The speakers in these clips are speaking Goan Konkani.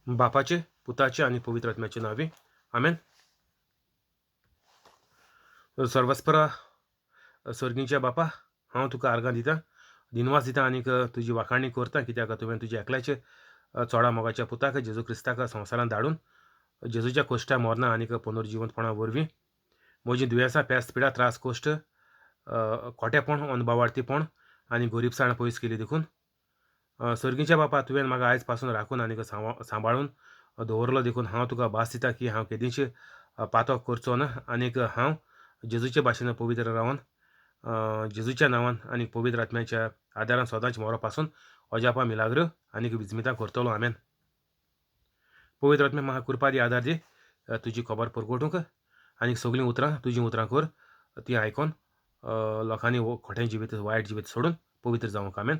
बापाचे, पुताचे आनी पवित्र आत्म्याचे नांवी, आमेन. सर्वस्परा सर्गींच्या बापा, हांव तुका आर्गां दितां, दिनवास दितां आनीक तुजी वाखाणी करता, कित्याक तुवें तुज्या एकल्याचे चोडा मोगाच्या पुताक जेजू क्रिस्ताक संवसारांत धाडून जेजूच्या कोश्टा मरना आनीक पुनर्जिवंतपणा वरवीं म्हजीं दुयेंसां, पेस्त, पिडा, त्रास, कोश्ट, खोटेपण, अनभावार्थीपण आनी गोरीबसाण पयस केली देखून. सर्गीच्या बापा, तुवें म्हाका आयज पासून राखून आनीक सांबाळून दवरलो देखून हांव तुका भास दिता की हांव केदींच पातक करचो ना आनीक हांव जेजूचे भाशेन पवित्र रावन जेजूच्या नांवान आनी पवित्र आत्म्याच्या आदारान सदांच मरो पासून अजापां, मिलाग्र आनीक विजमितां करतलो. आमेन. पवित्र आत्म्या, म्हाका कृपा दी, आदार दी तुजी खबर परगटूंक आनी सगळीं उतरां तुजीं उतरां कर, तीं आयकोन लोकांनी खोटें जिवीत, वायट जिवीत सोडून पवित्र जावंक. आमेन.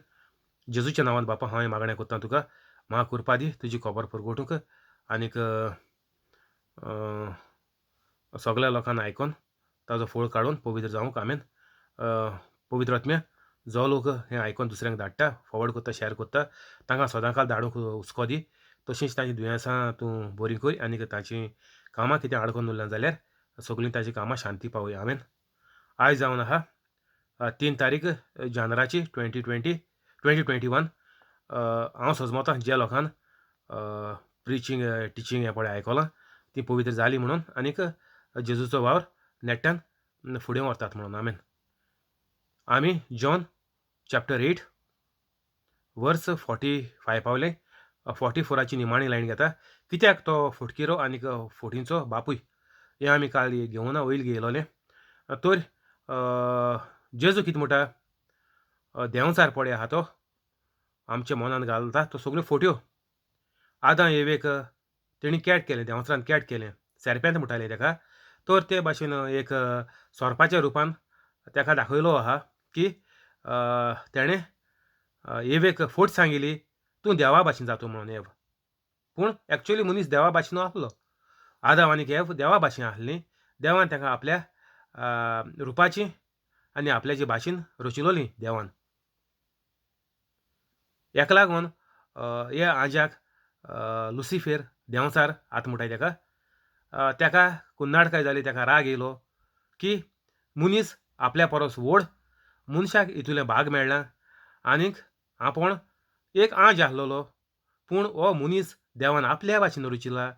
जेजूच्या नांवान बापा हांव मागणें करता तुका, म्हाका कृपा दी तुजी खबर परगटूंक आनीक सगळ्या लोकांक आयकोन ताजो फोळ काडून पवित्र जावंक. आमेन. पवित्र आत्म्या, जो लोक हें आयकोन दुसऱ्यांक धाडटा, फॉवर्ड करता, शेअर करता, तांकां सदांकाल धाडूंक हुस्को दी. तशींच तांची दुयेंसां तूं बरीं कर आनीक तांचीं कामां कितें आडकोन उरल्यां जाल्यार सगळीं तांचीं कामां शांती पावय. आमेन. आयज जावन आहा 3 तारीख जानेराची 2020 2021. हांव सजमता ज्या लोकान प्रिचींग, टिचींग हें पळय आयकलां ती पवित्र जाली म्हणून आनीक जेजूचो वावर नेट्टान फुडें व्हरतात म्हणून. आमेन. आमी जॉन चॅप्टर 8 वर्स 45 पावले. 44आची निमाणी लायन घेता. कित्याक तो फटकिरो आनीक फोटींचो बापूय हें आमी काल घेवना वयल घेयलोलें. तर जेजू कितें म्हणटा, देंवचार पळय आहा तो आमच्या मनान घालता तो सगल्यो फोट्यो. आदां एवेक तेणी कॅट केलें, देंवचारान कॅट केलें, सेरपेंत म्हणटालें तेका. तर ते भाशेन एक सोरपाच्या रुपान तेका दाखयलो आहा की तेणें एवेक फोट सांगिली, तूं देवा भाशेन जातो म्हणून एव. पूण एक्चुअली मनीस देवा भाशेन आसलो. आदाव आनी एव देवा भाशेन आसलीं. देवान ताका आपल्या रुपाची आनी आपल्याचे भाशेन रचिलोली देवान. हेका लागून ह्या आज्याक लुसिफेर देंवचार आतां म्हणटाय तेका, तेका कुन्नाडकाय जाली, तेका राग येयलो की मनीस आपल्या परस व्हड, मनशाक इतुलें भाग मेळना आनीक आपूण एक आंज आसलेलो, पूण हो मनीस देवान आपल्या भाशेन रचिला,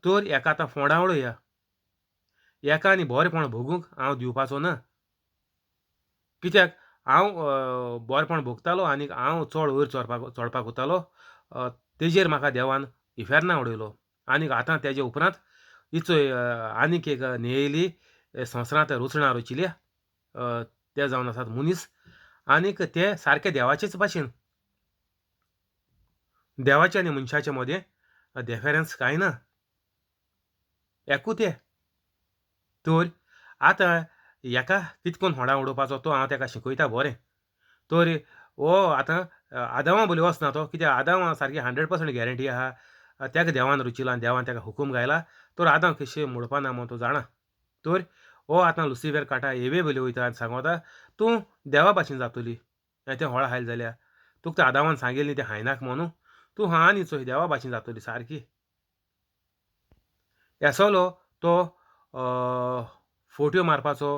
तर हेका आतां फोंडा उडोवया, हेका आनी बरेंपण भोगूंक हांव दिवपाचो ना. कित्याक हांव बरेंपण भोगतालो आनीक हांव चड वयर चडपाक वतालो, तेजेर म्हाका देवान इफेर्ना उडयलो. आनीक आतां तेजे उपरांत इचोय आनीक एक न्हेयली संवसारांत रचणा रचिल्या, ते जावन आसात मनीस आनीक ते सारके देवाचेच भाशेन. देवाचे आनी मनशाचे मदें डिफरन्स कांय ना, एकू ते. तर आतां हेका कितकोन होडा उडोवपाचो तो हांव तेका शिकयता बरें. तर हो आतां आदावा बोली वचना तो, कित्याक आदावा सारकी 100% गॅरंटी आहा, तेका देवान रुचिला आनी देवान तेका हुकूम घायला, तर आदाव कशें मोडपा ना म्हूण तो जाणा. तर हो आतां लुसिफेर काटा एवे बोली वयता आनी सांगता तूं देवा भाशेन जातली, हें तें होळा हायल जाल्यार तुका आदावान सांगिल्लें तें हायनाक म्हणून तूं हा आनी चोय देवा भाशेन जातली सारकी. येसलो तो फोट्यो मारपाचो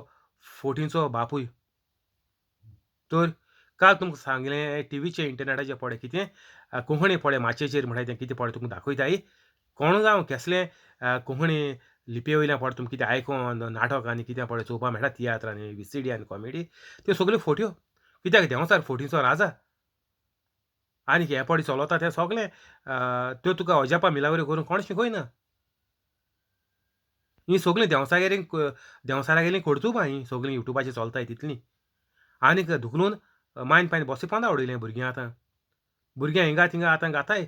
फोटींचो बापूय. तर काल तुमकां सांगलें टिवीचे इंटरनेटाचे पळय कितें कोंकणी पळय माचयेचेर म्हणटा तें कितें पळय तुमकां दाखयताय. कोण जावं केसलें कोंकणी लिपये वयल्यान पळय तुमकां कितें आयकोन नाटक आनी कितें पळय चोवपाक मेळटा, तियात्र आनी विसिडी आनी कॉमेडी, त्यो सगल्यो फोट्यो. कित्याक देंवचार फोटींचो राजा आनी हें पळय चलता तें सगलें त्यो तुका अजापा मिलावरी करून कोण शिकयना. हीं सगळीं देंवचारागेर देंवचारागेलीं कर्तुबां हीं सगळीं युट्यूबाचेर चलताय तितलीं. आनीक धुकलून मायन पायन बसी पोंदा उडयलें भुरग्यां. आतां भुरग्यां हिंगा थिंगा आतां घाताय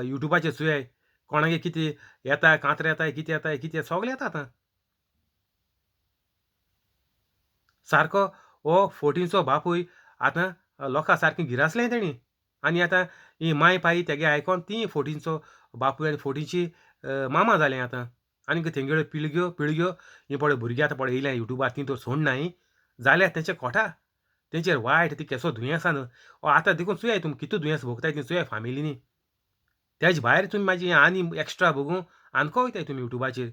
युट्यूबाचेर चोयाय कोणागे कितें येता, कांतर येताय, कितें येताय, कितें सगळें येता आतां. सारको हो फोटींचो बापूय आतां लोकां सारकें गिरासलें तेणी. आनी आतां ही माय पाई तेगे आयकोन ती फोटींचो बापूय आनी फोटींची मामा जालें आतां. आनीक तेंगेल्यो पिळग्यो पिळग्यो ही पळय भुरगीं आतां पळय येयल्या युट्यूबार, ती तर सोडनाय जाल्यार तेंचे कोटा तेंचेर वायट ती केसो दुयेंसां न्हू. आतां देखून चोयाय तुमी कितू दुयेंस भोगताय ती चोयाय फामिलींनी. तेज भायर तुमी म्हाजी आनी एक्स्ट्रा बघूं आनको वयताय तुमी युट्यूबाचेर.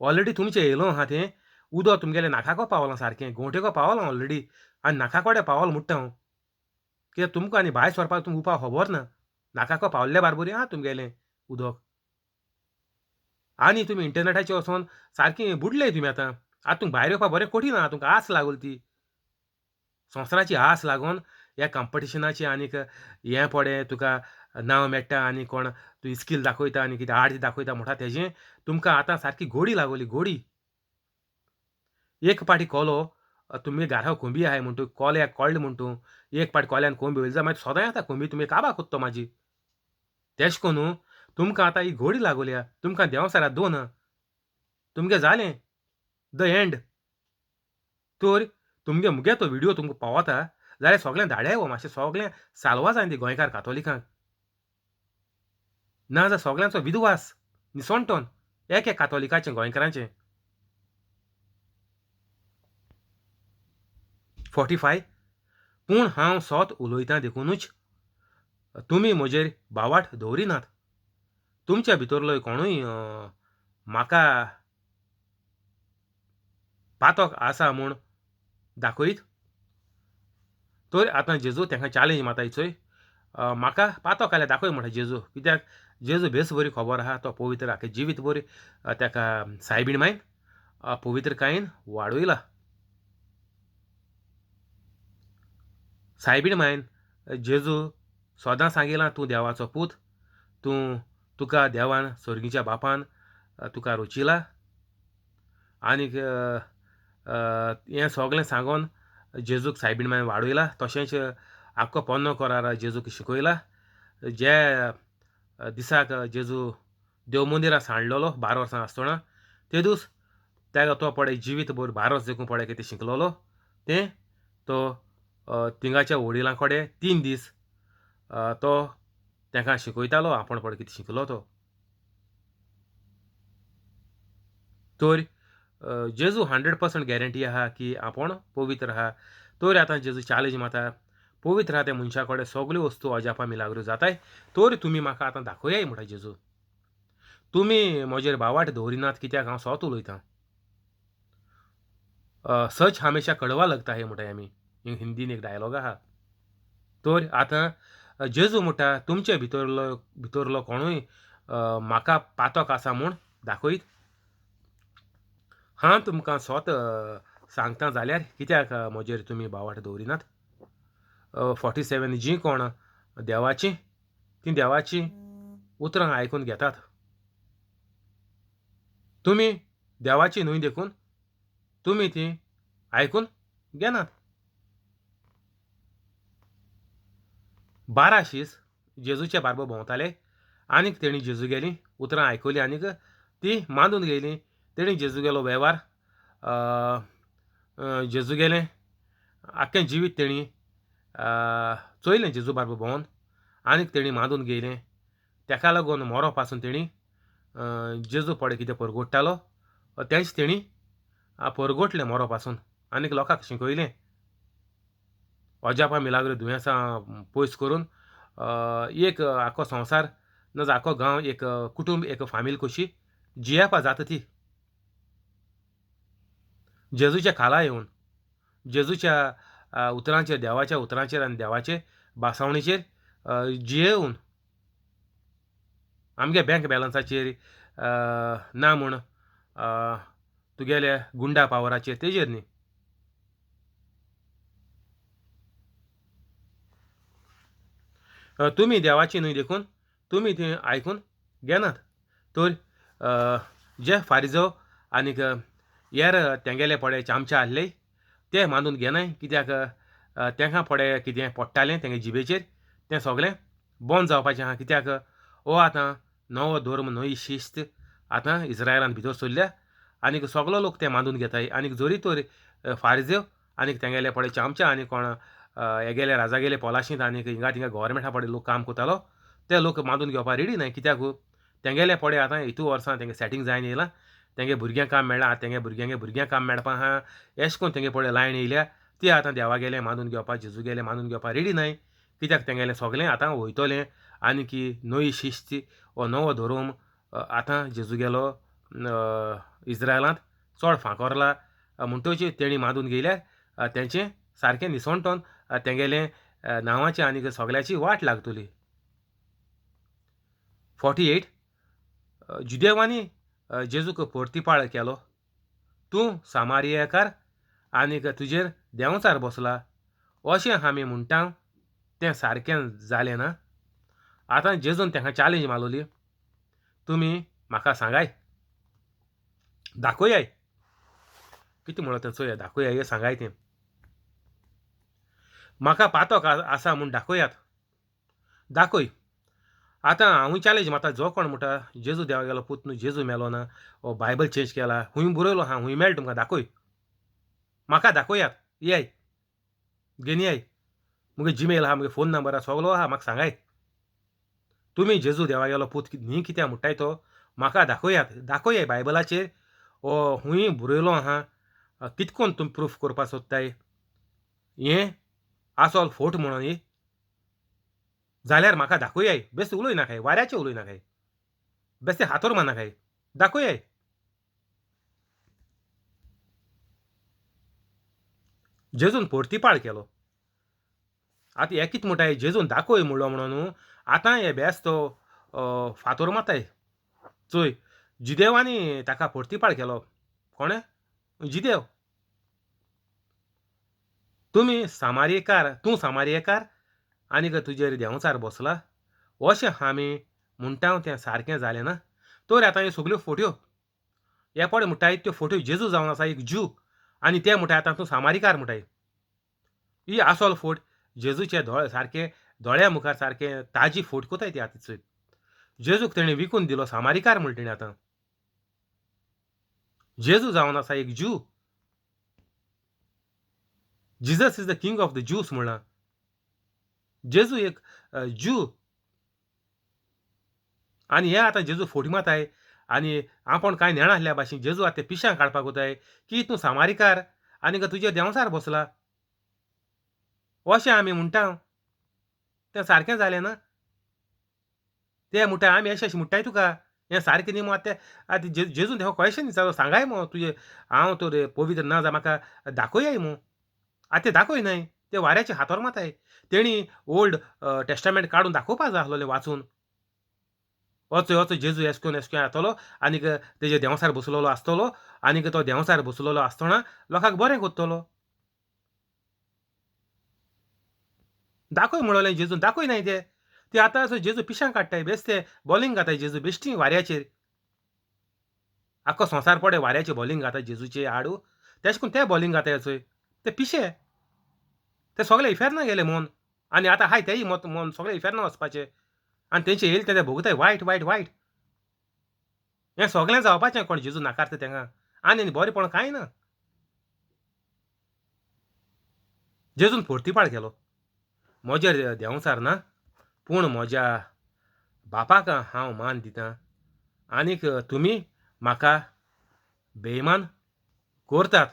ऑलरेडी तुमचें येयलो आहा तें उदक तुमगेलें नाकाको पावलां सारकें, गोंटेको पावलां ऑलरेडी आनी नाका कडेन पावल म्हणटा हांव. कित्याक तुमकां आनी भायर सरपाक तुमकां उपाय खबर ना. नाकाको पावल्ले बारबरी आहा तुमगेलें उदक. आनी तुमी इंटरनेटाचेर वचोन सारकें बुडले तुमी आतां. आतां तुमकां भायर येवपाक बरें कठीण आहा. तुमकां आस लागली ती संवसाराची आस लागून ह्या कंपिटिशनाची आनीक हें पडे तुका नांव मेळटा आनी कोण तूं स्कील दाखयता आनी कितें आर्ट दाखयता म्हणटा तेजें तुमकां आतां सारकी गोडी लागली गोडी. एक पाटी कोलो तुमगे घरा कोंबी आहाय म्हण तूं कोल्याक कळ्ळें म्हण तूं एक पाटी कोल्यान कोंबी वयली जाल्यार मागीर सदां येता कोंबी तुमी काबा कोत्तो म्हाजी. तेश कोन्नू तुमकां आतां ही गोडी लागोल्या. तुमकां देंवचारा दोन तुमगें जालें the end. तर तुमगे मुगे तो व्हिडियो तुमकां पावता जाल्यार सगळें धाडाय हो मातशें सगळें साल्वा जाय ती गोंयकार कातोलिकांक. ना जाल्यार सगळ्यांचो विधवास निसणटोन एक एक कातोलिकाचें गोंयकारांचें. 45 पूण हांव सोत उलयतां देखुनूच तुमी म्हजेर बावाट दवरिनात. तुमच्या भितरलो कोणूय म्हाका पातक आसा म्हूण दाखयत तर आतां जेजू तांकां चॅलेंज मारता चोय, म्हाका पातक आल्यार दाखय म्हणटा जेजू. कित्याक जेजू बेस बरी खबर आहा तो पवित्र आख्खें जिवीत बरी ताका सायबीण मायन पवित्रकायेन वाडयला. सायबीण मायन जेजू सदां सांगिलां तूं देवाचो पूत, तूं तुका देवान स्वर्गीच्या बापान तुका रोचिला. आनीक हें सगळें सांगोन जेजूक सायबीण मायन वाडयला. तशेंच आख्खो पोन्नो करार जेजूक शिकयला. जे दिसाक जेजू देव मंदिरां सांडलेलो 12 वर्सां आसतना ते दीस ताका तो पळय जिवीत भर 12 वर्सां देखून पळय कितें शिकलेलो तें तो तिंगाच्या वडिलां कडेन 3 दीस तो तांकां शिकयतालो आपूण पळय कितें शिकलो तो. तर जेजू 100% गॅरंटी आहा की आपूण पवित्र आहा. तर आतां जेजू चॅलेंज मारता पवित्र आहा त्या मनशा कडेन सगल्यो वस्तू अजापां मिलाग्रो जाताय तर तुमी म्हाका आतां दाखयाय म्हणटा जेजू. तुमी म्हजेर बावाट दवरिनात कित्याक हांव सोत उलयतां. सच हमेशा कडवा लगता है म्हणटाय आमी, हिंदीन एक डायलॉग आहा. तर आतां जेजू म्हणटा तुमचे भितरलो कोणूय म्हाका पातक आसा म्हूण दाखयत. हांव तुमकां सोत सांगता जाल्यार कित्याक म्हजेर तुमी बावाट दवरिनात. 47 जीं कोण देवाचीं तीं देवाचीं उतरां आयकून घेतात. तुमी देवाची न्हय देखून तुमी तीं आयकून घेनात. 12 शीस जेजूच्या बारबो भोंवताले आनीक तेणी जेजू गेलीं उतरां आयकलीं आनीक ती मानून गेलीं. तेणी जेजू गेलो वेव्हार जेजू गेलें आख्खें जिवीत तेणी चोयलें जेजू बारबो भोंवन आनीक तेणी मानून गेलें. तेका लागून मोरो पासून तेणी जेजू पळय कितें परगोट्टालो तेंच तेणी परगोटलें मोरो पासून आनीक लोकांक शिकयलें. अजापां मिलाग्रो दुयेंसां पयस करून एक आख्खो संवसार ना आख्खो गांव एक कुटुंब एक फामील कशी जियेवपा जाता ती जेजूच्या खाला येवन जेजूच्या उतरांचेर देवाच्या उतरांचेर आनी देवाचे भासावणीचेर जियेवन आमगे बँक बॅलन्साचेर ना म्हूण तुगेले गुंडा पावराचेर तेजेर न्ही. तुमी देवाची न्हय देखून तुमी ती आयकून घेनात. तर जे फारिजो आनीक हेर तेंगेले पळय चामचे आहले ते मानून घेनाय कित्याक तेंकां पळय कितें पडटालें तेंगे जिबेचेर तें सगळें बंद जावपाचें आहा. कित्याक हो आतां नवो धर्म नवी शिस्त आतां इस्रायलान भितर सरल्या आनीक सगलो लोक ते मानून घेताय. आनीक जरी तर फारिजो आनीक तेंगेले पळय चामचे आनी कोण हेगेले राजागेले पोलाशींत आनीक हिंगा थिंगा गव्हर्मेंटा पळय लोक काम करतालो ते लोक मानून घेवपाक रेडी नाय. कित्याक तेंगेले पळय आतां हितू वर्सां तेंगे सेटींग जायन येयलां, तेंगे भुरग्यांक काम मेळ्ळां, तेंगे भुरग्यांगे भुरग्यांक काम मेळपा आहा, एश कोन्न तेंगे पळय लायन येयल्या ती आतां देवा गेले मानून घेवपाक जेजू गेले मानून घेवपाक रेडी नाय. कित्याक तेंगेलें सगळें आतां वयतलें आनी की नवी शिस्ती हो नवो धोरोम आतां जेजू गेलो इज्रायलांत चड फांकोरला म्हणटोची तेणी मांदून घेयल्यार तेंचें सारकें निसणटोन तेंगेलें नांवाचें आनी सगळ्याची वाट लागतली. 48 जुदेवांनी जेजूक पोर्तिपाळ केलो, तूं सामारियाकार आनीक तुजेर देंवचार बसला अशें आमी म्हणटा तें सारकें जालें ना. आतां जेजून तांकां चॅलेंज मारलोली, तुमी म्हाका सांगाय दाखयाय कितें म्हणलो तें चोया, दाखयाय सांगाय तें म्हाका पातक आसा म्हूण दाखयात, दाखय. आतां हांवूय चॅलेंज मारता, जो कोण म्हणटा जेजू देवा गेलो पूत न्हू, जेजू मेलो ना, हो बायबल चेंज केला, खूंय बरयलो आहा, खूंय मेळटा तुमकां दाखय, म्हाका दाखयात, येय घेवन येय, मुगे जीमेल आहा, मुगे फोन नंबर आहा, सगलो आहा, म्हाका सांगाय तुमी जेजू देवा गेलो पूत न्ही कित्याक म्हणटाय तो म्हाका दाखयात, दाखयाय बायबलाचेर हो खूंय बरयलो आहा, कितकोन तुमी प्रूफ करपाक सोदताय हें आसोल फोट म्हणून न्ही जाल्यार म्हाका दाखयाय, बेश्टें उलय नाकाय, वाऱ्याचें उलय नाकाय, बेश्टें हातोर मारनाकाय, दाखयाय. जेजून पोर्तिपाळ केलो. आतां हे कितें म्हणटाय जेजून दाखय म्हणलो म्हणून आतां हे बेस्तो फातोर मारताय. चोय जिदेवांनी ताका पोर्तिपाळ केलो, कोणें? जिदेव. तुमी सामारियेकार, तूं सामारियेकार आनीक तुजेर देंवचार बसला अशें आमी म्हणटा तें सारकें जालें ना. तर आतां ह्यो सगल्यो फोट्यो हे पळय म्हणटाय त्यो फोट्यो जेजू जावन आसा एक ज्यू आनी ते म्हणटाय आतां तूं सामारिकार म्हणटाय. ही आसोल फोट जेजूचे दोळे सारके दोळ्या मुखार सारके ताजी फोट कोताय ती आतां चोय. जेजूक तेणें विकून दिलो सामारिकार म्हण तेणें आतां. जेजू जावन आसा एक Jew, Jesus is the king of the Jews म्हणलां. जेजू एक ज्यू आनी हे आतां जेजू फोटी मारताय आनी आपूण कांय नेणा आसल्या भाशेन जेजू आतां ते पिशांक काडपाक वताय की तूं सामारिकार आनी तुजेर देंवचार बसला अशें आमी म्हणटा तें सारकें जालें ना. ते म्हणटा आमी अशें अशें म्हणटाय तुका हें सारकें न्ही मू. आतां आतां जेजून तेका क्वेशन विचारलो, सांगाय मगो तुजें हांव तर पवित्र ना जाल्यार म्हाका दाखयाय मू. आतां ते दाखय न्हय, ते वाऱ्याचे हातोर मारताय. तेणी ओल्ड टेस्टामेंट काडून दाखोवपा जाय आसलोलें वाचून, वचो वचो जेजू एसकोन एसकोन येतलो आनीक तेजे देंवसार बसलेलो आसतलो आनीक तो देंवसार बसलेलो आसतना लोकांक बरें करतलो. दाखय म्हणलें जेजून, दाखय न्हय ते ते आतां असो जेजू पिशांक काडटाय, बेश्टे बॉलिंग घाताय जेजू बेश्टी वाऱ्याचेर, आख्खो संवसार पडे वाऱ्याचेर बॉलिंग घाता जेजूचे आडू, तेश कोन ते बॉलिंग घाताय चोय ते पिशे, ते सगळे इफेर्ना गेले मन आनी आतां हाय तेय मत मन सगळे इफेर्ना वचपाचे आनी तेंचे येयले ते भोगताय वायट वायट वायट. हें सगळें जावपाचें कोण जेजू नाकारता तेंका आनी बरेंपण कांय ना. जेजून पोर्तिपाळ केलो, म्हजेर देंवचार ना पूण म्हज्या बापाक हांव मान दितां आनीक तुमी म्हाका बेमान करतात,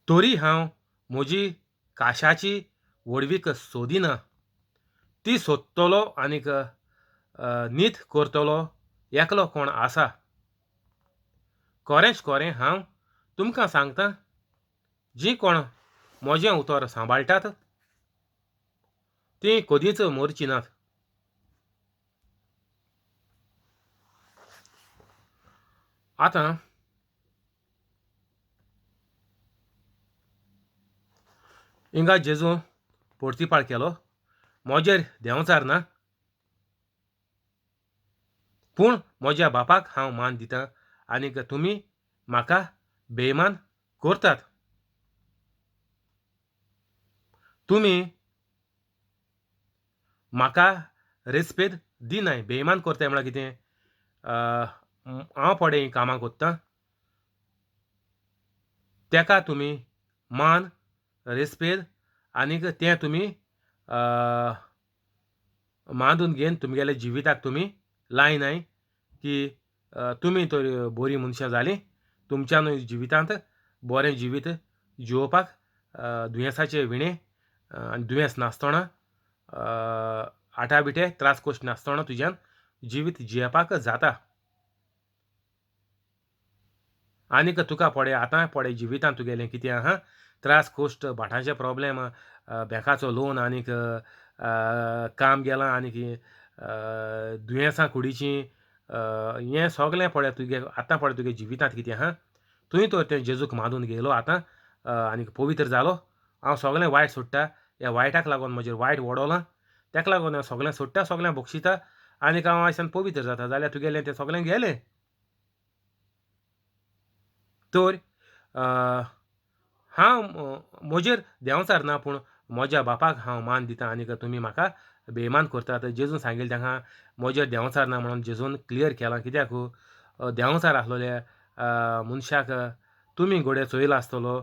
तरी हांव म्हजी काशाची व्हडवीक सोदिना, ती सोदतलो आनीक नीत करतलो एकलो कोण आसा. खरेंच खरें हांव तुमकां सांगता, जीं कोण म्हजें उतर सांबाळटात तीं कदींच मरचीं नात. आतां हिंगा जेजू पोर्तिपाळ केलो, म्हजेर देंवचार ना पूण म्हज्या बापाक हांव मान दितां आनीक तुमी म्हाका बेमान करतात. तुमी म्हाका रेस्पेद दिनाय. बेमान करताय म्हळ्यार कितें, हांव पडे हीं कामां करतां तेका तुमी मान रेस्पेद आनीक तें तुमी मांदून घेवन तुमगेल्या जिविताक तुमी लायनाय की तुमी तर बरीं मनशां जालीं, तुमच्यानूय जिवितांत बरें जिवीत जिवोवपाक दुयेंसाचे विणें आनी दुयेंस नासतना आटाबिटे त्रास कश्ट नासतना तुज्यान जिवीत जियेवपाक जाता. आनीक तुका पडे आतां पडे जिवितांत तुगेलें कितें आहा त्रास कश्ट भाटांचे प्रोब्लेम, बँकाचो लोन, आनीक काम गेलां, आनीक दुयेंसां कुडीचीं, हें सगलें पळय तुगे आतां पळय तुगे जिवितांत कितें आहा तुवें तर तें जेजूक मानून घेयलो आतां आनीक पवित्र जालो. हांव सगलें वायट सोडटा, ह्या वायटाक लागून म्हजेर वायट वडवलां, तेका लागून हांव सगलें सोडटा, सगलें बक्षिता आनीक हांव आयसान पवित्र जाता जाल्यार तुगेलें तें सगलें गेलें. तर हांव म्हजेर देंवचार ना, पूण म्हज्या बापाक हांव मान दिता आनीक तुमी म्हाका बेमान करतात. जेजून सांगिल्लें तांकां म्हजेर देंवचार ना म्हणून जेजून क्लियर केलां. कित्याक देंवचार आसलेल्या मनशाक तुमी घोडये चोयला आसतलो,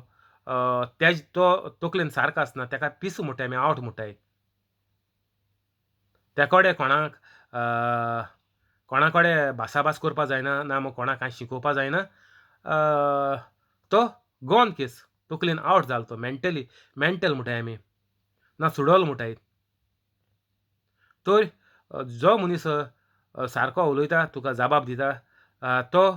तेज तो तकलेन सारको आसना, ताका पीस म्हणटाय आमी, आवट म्हणटाय. त्या कडेन कोणाक कोणा कडेन भासाभास करपा जायना, ना मग कोणाक कांय शिकोवपा जायना, तो गॉन केस, तकलेन आवट जालो तो, मेंटली मेंटल म्हणटाय आमी, ना सुडोल म्हणटाय. तर जो मनीस सारको उलयता, तुका जबाब दिता, तो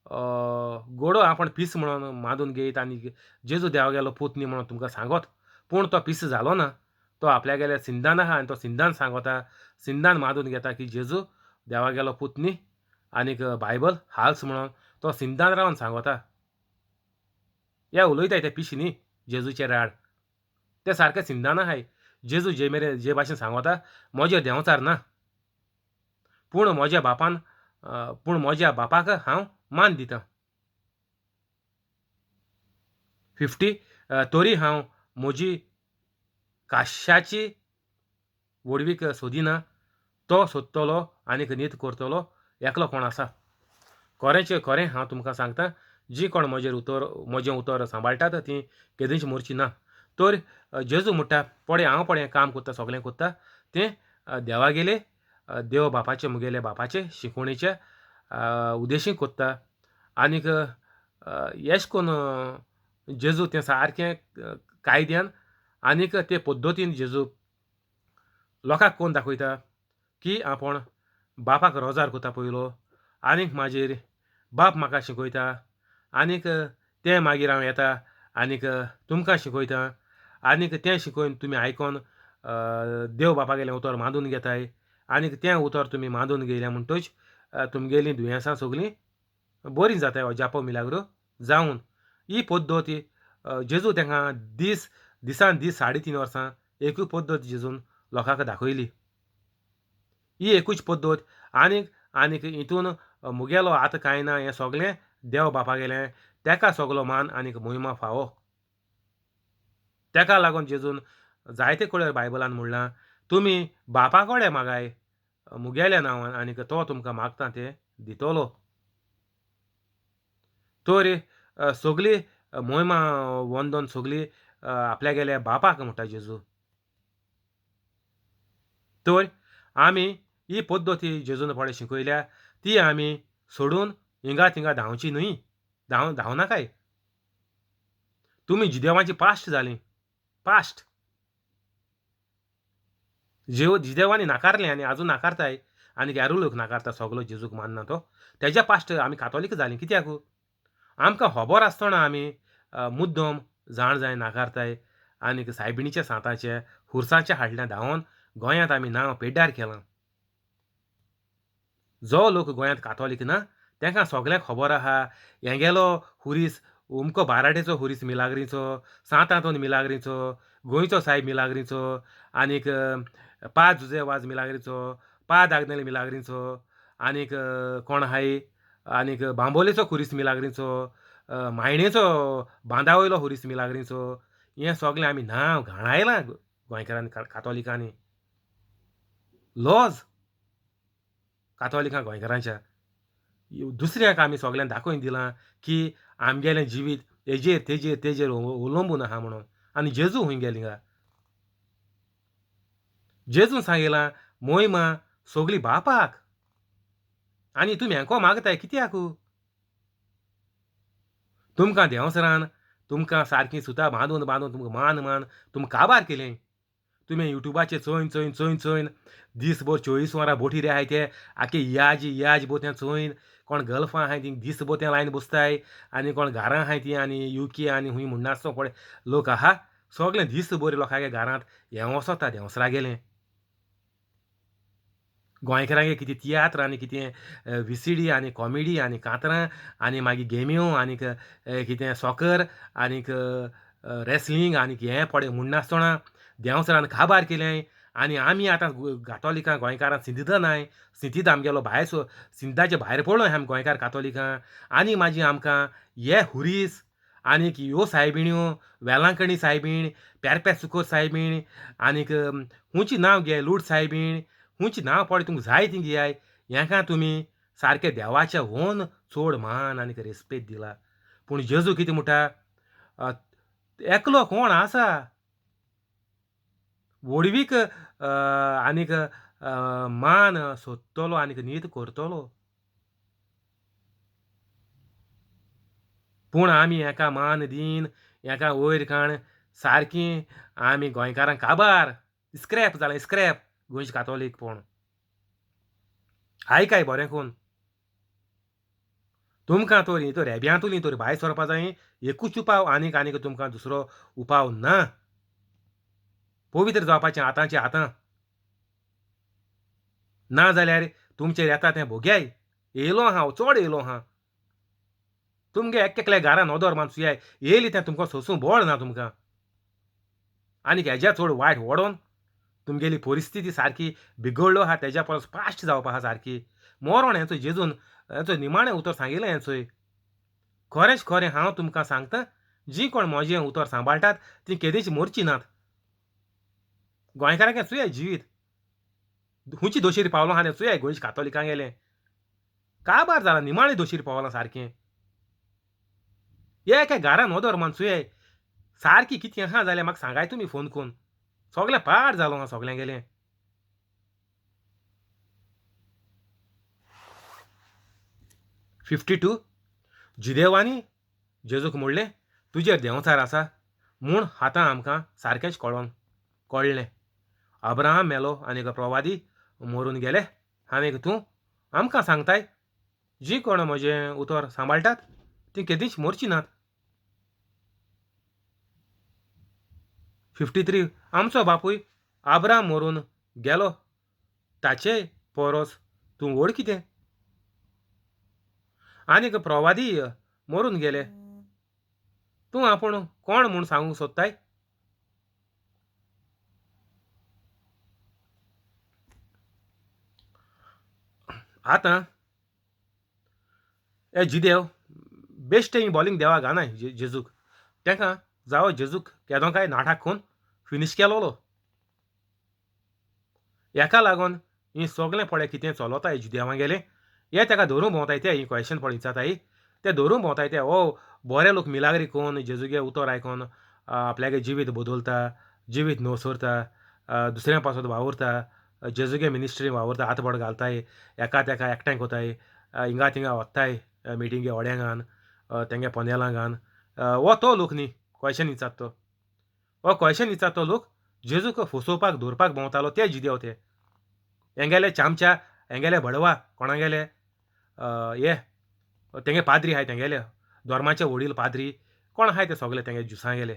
गोडो आपूण पीस म्हणून मानून घेयत आनी जेजू देवागेलो पूत न्ही म्हणून तुमकां सांगत, पूण तो पीस जालो ना, तो आपल्यागेल्या सिंधान आहा आनी तो सिंधान सांगता, सिंधान मानून घेता की जेजू देवागेलो पूत न्ही आनीक बायबल हाल्स म्हणून तो सिंधान रावन सांगता. या उलयताय ते पिशी न्ही जेजूचे राड, ते सारके सिंधान आहाय. जेजू जे मेरेन जे भाशेन सांगता म्हजेर देंवचार ना, पूण म्हज्या बापान पूण म्हज्या बापाक हांव मान दितां. 50 तरी हांव म्हजी काश्याची व्हडवीक सोदिना, तो सोदतलो आनीक नीत करतलो एकलो कोण आसा. खरेंचें खरें हांव तुमकां सांगता, जी कोण म्हजेर उतर म्हजें उतर सांबाळटात ती केदींच मरची ना. तर जेजू म्हणटा पळय हांव पळय काम करता, सगळें करता तें देवागेले देव बापाचे मुगेले बापाचे शिकवणेचे उद्देशी करता. आनीक एश कोन्न जेजू तें सारकें कायद्यान आनीक ते पद्दतीन जेजू लोकांक कोण दाखयता की आपूण बापाक रोजार करता पयलो, आनीक मागीर बाप म्हाका शिकयता, आनीक तें मागीर हांव येता आनीक तुमकां शिकयता, आनीक तें शिकोवन तुमी आयकोन देव बापागेलें उतर मानून घेताय, आनीक तें उतर तुमी मानून घेयलें म्हणटच तुमगेलीं दुयेंसां सगलीं बरीं जाताय अजापो मिलाग्रो जावन. ही पद्दत जेजू तांकां दीस दिसान दीस 3.5 वर्सां एकूच पद्दत जेजून लोकांक दाखयली. ही एकूच पद्दत आनीक आनीक हितून मुगेलो आतां कांय ना, हें सगलें देव बापागेलें, तेका सगलो मान आनीक मोहिमा फावो. तेका लागून जेजून जायते कडेन बायबलान म्हणलां तुमी बापा कडेन मागाय मुगेल्या नांवान आनीक तो तुमकां मागता तें दितलो. तर सगली मोहिमा वंदन सगली आपल्यागेल्या बापाक म्हणटा जेजू. तर आमी ही पद्दती जेजून पळय शिकयल्या ती आमी सोडून हिंगा थिंगा धांवची न्हय, धांवनाकाय. तुमी जिदेवांची पास्ट जाली, पास्ट जिदेवांनी नाकारलें आनी आजून नाकारताय, आनी हेरूय लोक नाकारता, सगलो जेजूक मानना तो तेज्या पास्ट आमी कातोलीक जालीं. कित्याक आमकां खबर आसतना आमी मुद्दम जाण जाय नाकारताय आनीक सायबिणीच्या सांताचे खुर्साचे हाडल्या धांवन गोंयांत आमी नांव पेड्ड्यार केलां. जो लोक गोंयांत कातोलीक ना तांकां सगळ्यांक खबर आहा हेगेलो हुरीस अमको बाराटेचो हुरीस मिलाग्रीचो, सांत आंतोन मिलाग्रीचो, गोंयचो सायब मिलाग्रीचो, आनीक पा जुजे वाज मिलाग्रीचो, पा दागनेल मिलाग्रीचो, आनीक कोण आहाय आनीक बांबोलेचो खुरीस मिलाग्रीचो, मायणेचो बांदा वयलो खुरीस मिलाग्रीचो, हें सगळें आमी नांव घाणायलां गोंयकारांनी कातोलिकांनी. लॉज कातोलिकां गोंयकारांच्या दुसऱ्यांक आमी सगल्यांक दाखोवन दिलां की आमगेलें जिवीत हेजेर तेजेर तेजेर अवलंबून आहा म्हणून. आनी जेजू खंय गेली हिंगा? जेजून सांगिलां मोहिमा सगली बापाक, आनी तुमी हेंको मागताय कित्याक? तुमकां देंवसरान तुमकां सारकीं सुतां बांदून बांदून तुमकां मान मान तुमकां काबार केलें. तुमी युट्यूबाचेर चोयन चोयन चोयन चोयन दीसभर 24 वरां बोटीर आहाय ते आख्खे याज याज बोतें चोयन कोण गल्फां आहाय ती दीस बोतें लायन बसताय आनी कोण घरां आहाय ती आनी युके आनी खूंय म्हणनासतो पळय लोक आहा सगळें दीसभर लोकांगे घरांत हें वचोता देंवसरा गेलें. गोंयकारांगे कितें तियात्र आनी कितें विसिडी आनी कॉमेडी आनी कांतरां आनी मागीर गेम्यो आनीक कितें सॉकर आनीक रेसलिंग आनीक हें पळय म्हणनासतना देंवसरान काबार केलें आनी आमी आतां कातोलिकां गोंयकारां सिंतिदा नाय सिंतीद आमगेलो भायर सिंतिदाचे भायर पडलो आमी गोंयकार कातोलिकां आनी मागीर आमकां हे हुरीस आनीक ह्यो सायबिण्यो वेलांकणी सायबीण पेरपेसुकोर सायबीण आनीक खुंयची नांव घे लूट सायबीण खुंयची नांव पळय तुमकां जाय ती घेयाय हेका तुमी सारकें देवाच्या होन चड मान आनीक रेस्पेद दिला. पूण जेजू कितें म्हणटा एकलो कोण आसा व्हडवीक आनीक मान सोदतलो आनीक नीत करतलो. पूण आमी हेका मान दीन हेका वयर काण सारकी आमी गोंयकारांक काबार स्क्रॅप जालें स्क्रॅप गोंयचे कातोलीक पूण आयकाय बरें करून तुमकां तर ही तर रेब्यांतुली तर भायर सरपा जाय एकूच उपाव आनीक आनीक तुमकां दुसरो उपाव ना. पवित्र जावपाचें आतांचें आतां ना जाल्यार तुमचेर येता तें भोग्याय. येयलो आहा चड येयलो आहा तुमगे एक एकल्या घरान नदर मान सुयाय येयली तें तुमकां सोसूं बळ ना तुमकां आनीक हेज्या चड वायट वडोन तुमगेली परिस्थिती सारकी बिगडलो आहा तेज्या परस पाश्ट जावपा आहा सारकी मरण हेंचो जेजून हेंचो निमाणें उतर सांगिल्लें हेंचोय. खरेंच खरें हांव तुमकां सांगता जीं कोण म्हजें उतर सांबाळटात तीं केदींच मरचीं नात. गोंयकारांक चुया जिवीत खुंयची दोशीर पावलो आहा तें चुया गोंयच्या कातोलिकांक गेलें काबार जाला निमाणें दोशीर पावलां सारकें. एका घरान नदर मान चुयाय सारकी कितें आहा जाल्यार म्हाका सांगाय तुमी फोन करून सगळें पाड जालो आहा सगळें गेलें. 52 जुदेवांनी जेजूक म्हणलें तुजेर देंवचार आसा म्हूण आतां आमकां सारकेंच कळोन कळ्ळें. अब्राहम मेलो आनी प्रवादी मरून गेले आनीक तूं आमकां सांगताय जीं कोण म्हजें उतर सांबाळटात तीं केदींच मरचीं नात. 53 आमचो बापूय आब्राम मरून गेलो ताचे परस तूं व्हड कितें आनीक प्रवादी मरून गेले तूं आपूण कोण म्हूण सांगूंक सोदताय. आतां हे जिदेव बेश्टे ही बॉलिंग देवा घानाय जेजूक तेका जावो जेजूक केदो काय नाटक खून फिनीश केलोलो. हेका लागून ही सगळें पळय कितें चलता हे जुदेवां गेले हे तेका धरूंक भोंवताय ते ही क्वेशन पळय विचारताय ते धरूंक भोंवताय ते ओ बरे लोक मिलाग्री कोन जेजूगे उतर आयकोन आपल्यागे जिवीत बदलता जिवीत नवसरता दुसऱ्या पासत वावुरता जेजूगे मिनिस्ट्री वावुरता हात बोट घालताय एका तेका एकठांय कोताय हिंगा थिंगा वत्ताय मिटिंगे ओड्यांगान तेंगे पोनेलांगान हो तो लोक न्ही क्वेशन विचारता तो हो क्वेशन विचारता तो लोक जेजूक फसोवपाक धरपाक भोंवतालो ते जिदेव ते हेंगेले चामच्या हेंगेले भडवा कोणागेले हे तेंगे पाद्री आहाय तेंगेले धर्माचे वडील पाद्री कोण आहाय ते सगळे तेंगे जुसां गेले.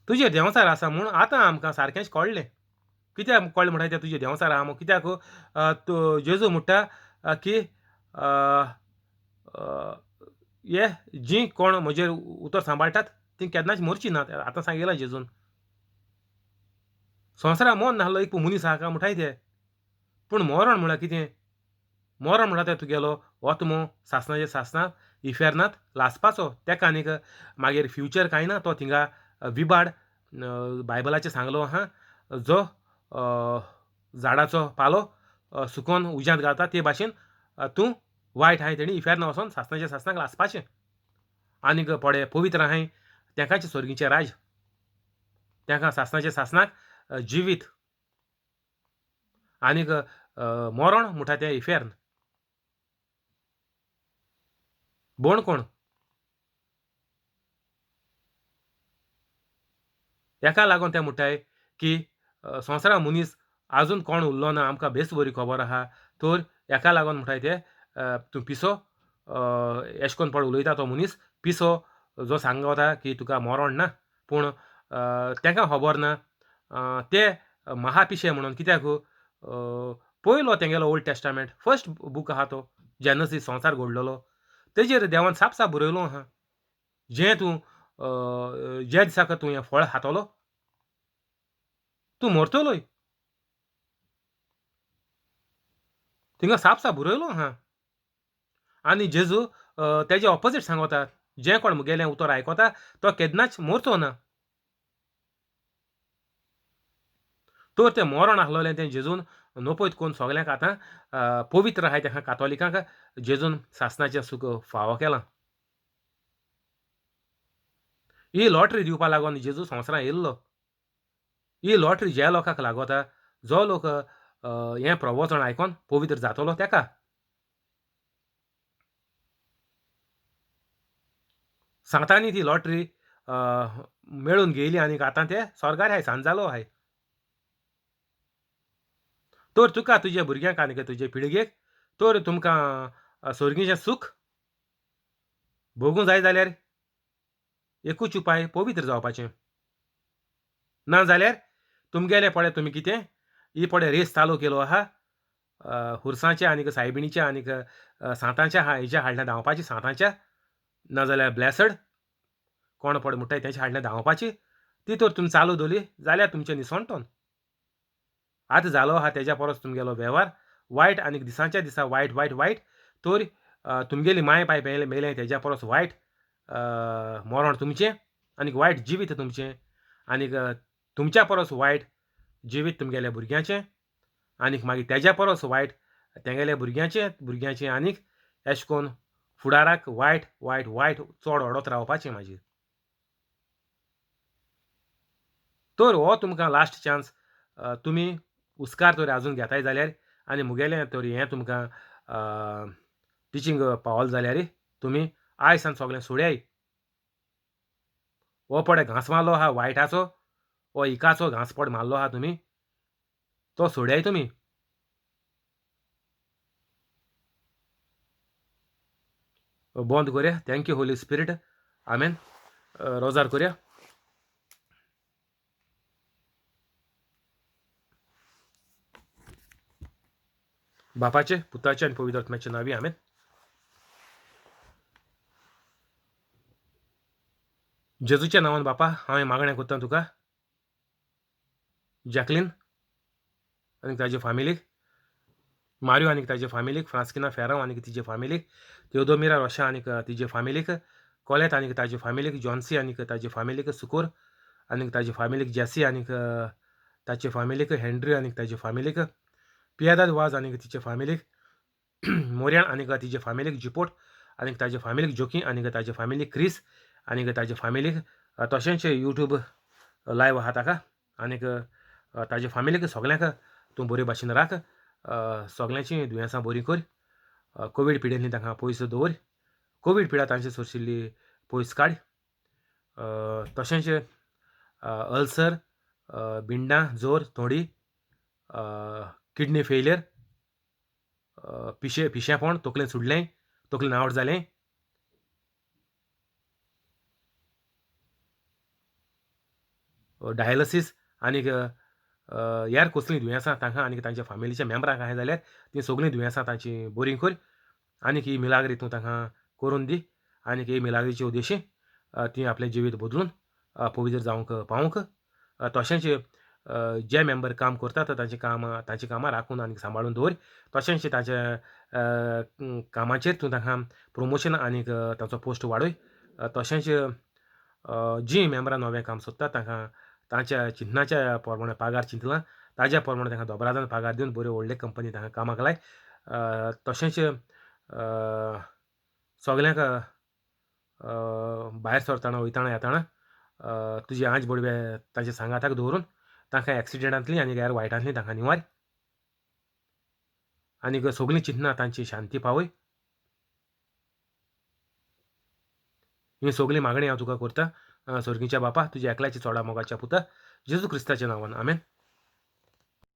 तुजेर देंवचार आसा म्हूण आतां आमकां सारकेंच कळ्ळें. कित्याक कळ्ळें म्हणटा तें तुजें देंवचार आहा म्हूण कित्याक जेजू म्हणटा की हे जीं कोण म्हजेर उतर सांबाळटात तीं केन्नाच मरचीं नात. आतां सांगिलां जेजून संवसारा मोन नासलो एक मनीस आहा काय म्हणटाय ते पूण मरण म्हळ्यार कितें मरण म्हणटा तें तुगेलो आत्मो सासणाचे सासणां इफेर्नांत लासपाचो तेका आनीक मागीर फ्युचर कांय ना तो थिंगा विबाड बायबलाचें सांगलो आहा जो झाडाचो पालो सुकोन उज्यांत घालता ते भाशेन तूं वायट आहाय तेणी इफेर्ना वचोन सासणाचे सासणाक लासपाचें आनीक पडे पवित्र आहाय तेकाच स्वर्गीचें राज तेका सासणाचे सासणाक जिवीत आनीक मरण म्हणटा तें इफेर्न. बोण कोण हेका लागून ते म्हणटाय की संवसारा मनीस आजून कोण उरलो ना, आमकां बेस बरी खबर आहा. तर हेका लागून म्हणटाय ते तूं पिसो, एशें कोन्न पळय उलयता तो मनीस पिसो जो सांगता की तुका मरोण ना. पूण तेंकां खबर ना ते महापिशे म्हणून. कित्याक पयलो तेंगेलो ओल्ड टेस्टामेंट फर्स्ट बूक आहा तो जेनसीस संवसार घडलेलो, तेजेर देवान साप साप बरयलो आहा जें तूं ज्या दिसाक तूं हें फळ खातलो तूं मरतलोय. थिंगा साप साप बरयलो आहा. आनी जेजू तेजे ऑपोजीट सांगता, जें कोण मुगेलें उतर आयकता तो केन्नाच मरचो ना. तर तें मरण आसलेलें तें जेजून नपयत करून सगल्यांक आतां पवित्र आहाय तेका कातोलिकांक जेजून सासणाचें सूख फावो केलां. ही लॉटरी दिवपा लागून जेजू संवसारांत येयल्लो. ही लॉटरी ज्या लोकांक लागता जो लोक हें प्रवचन आयकोन पवित्र जातलो तेका. सांतांनी ती लॉटरी मेळून घेयली आनी आतां ते स्वर्गार आहाय, सांज जालो आहाय. तर तुका तुज्या भुरग्यांक आनी तुजे पिळगेक तर तुमकां स्वर्गीचें सूख भोगूंक जाय जाल्यार एकूच उपाय, पवित्र जावपाचें. ना जाल्यार तुमगेलें पळय तुमी कितें ही पळय रेस चालू केलो आहा खुरसांच्या आनीक सायबिणीच्या आनीक सांतांच्या हेज्या हाडल्या धांवपाची, सांतांच्या नाजाल्यार ब्लॅसड कोण पळय म्हणटाय तेंच्या हाडल्या धांवपाची, ती तर तुमी चालू दवरली जाल्यार तुमचें निसणटोन. आतां जालो आहा तेज्या परस तुमगेलो वेव्हार वायट आनीक दिसांच्या दिसा वायट वायट वायट. तर तुमगेली माय पाय मेलें तेज्या परस वायट मरण तुमचें आनीक वायट जिवीत तुमचें आनीक तुमच्या परस वायट जिवीत तुमगेल्या भुरग्यांचें आनीक मागीर तेज्या परस वायट तेंगेल्या भुरग्यांचें भुरग्यांचें आनीक एशें कोन्न फुडाराक वायट वायट वायट चड ओडत रावपाचें मागीर. तर हो तुमकां लास्ट चान्स, तुमी हुस्कार तर आजून घेताय जाल्यार आनी मुगेलें तर हें तुमकां टिचींग पावल जाल्यार तुमी आयज सान सगळें सोडयाय. हो पळय घांस मारलो आहा वायटाचो, हो इकाचो घांस पड मारलो आहा तुमी, तो सोडयाय तुमी. बंद करया. Thank you Holy Spirit, आमेन. रोजार करया. बापाचे, पुताचे आनी पवित्र आत्म्याचे नांवी, आमेन. जेजूच्या नांवान बापा हांव मागणें करता तुका, जॅकलीन आनी ताजे फामिलीक, मारियो आनी ताजे फामिलीक, फ्रांस्किना फेरांव आनी तिजे फामिलीक, तेओदोमिरा रोशा आनी तिजे फामिलीक, कोलेत आनी ताजे फामिलीक, जॉन्सी आनी ताजे फामिलीक, सुकोर आनी ताजे फामिलीक, जेसी आनी ताचे फामिलीक, हेनरी आनी ताजे फामिलीक, पियादाद वाज आनी तिचे फामिलीक, मोर्याण आनी तिजे फामिलीक, जिपोट आनी ताजे फामिलीक, जोकी आनी ताजे फामिलीक, क्रिस आनी ताजे फामिलीक, तशेंच यूट्यूब लायव आहा ताका आनीक ताजे फामिलीक सगल्यांक तूं बरे भाशेन राख, सगल्यांची दुयेंसां बरीं कर, कोवीड पिडेंतली तांकां पयस दवर, कोवीड पिडा तांचे सोरशिल्ली पयस काड, तशेंच अल्सर, बिंडां, जोर, थोडी, किडनी फेलियर, पिशेपण, तकलेन सुडलें, तकलेन आवट जालें, डायलिसीस आनीक ह्यार कसलीं दुयेंसां तांकां आनी तांच्या फामिलीच्या मेंबरांक आहाय जाल्यार तीं सगळीं दुयेंसां तांची बरीं कर आनीक ही मिलाग्री तूं तांकां करून दी आनीक ही मिलाग्रीचे उद्देशी तीं आपलें जिवीत बदलून पवित्र जावंक पावूंक. तशेंच जे मेंबर काम करतात तांचीं कामां राखून आनी सांबाळून दवर, तशेंच तांच्या कामाचेर तूं तांकां प्रमोशन आनीक तांचो पोस्ट वाडय. तशेंच जीं मेंबरां नवें काम सोदतात तांकां तांच्या चिंतनाच्या प्रमाणे पगार चिंतला ताज्या प्रमाणे तांकां दोबरादान पगार दिवन बऱ्यो व्हडले कंपनी तांकां कामाक लाय. तशेंच सगल्यांक भायर सरतना वयतना येतना तुजी आंज बडवे तांच्या सांगाताक दवरून तांकां एक्सिडेंटांतली आनी हेर वायटांतली तांकां निवार आनीक सगळीं चिंतनां तांची शांती पावय. ही सगळीं मागणी हांव तुका करता सोर्गीच्या बापा, तुज्या एकल्याच्या चोडा मोगाच्या पुता जेजू क्रिस्ताच्या नांवान, आमेन.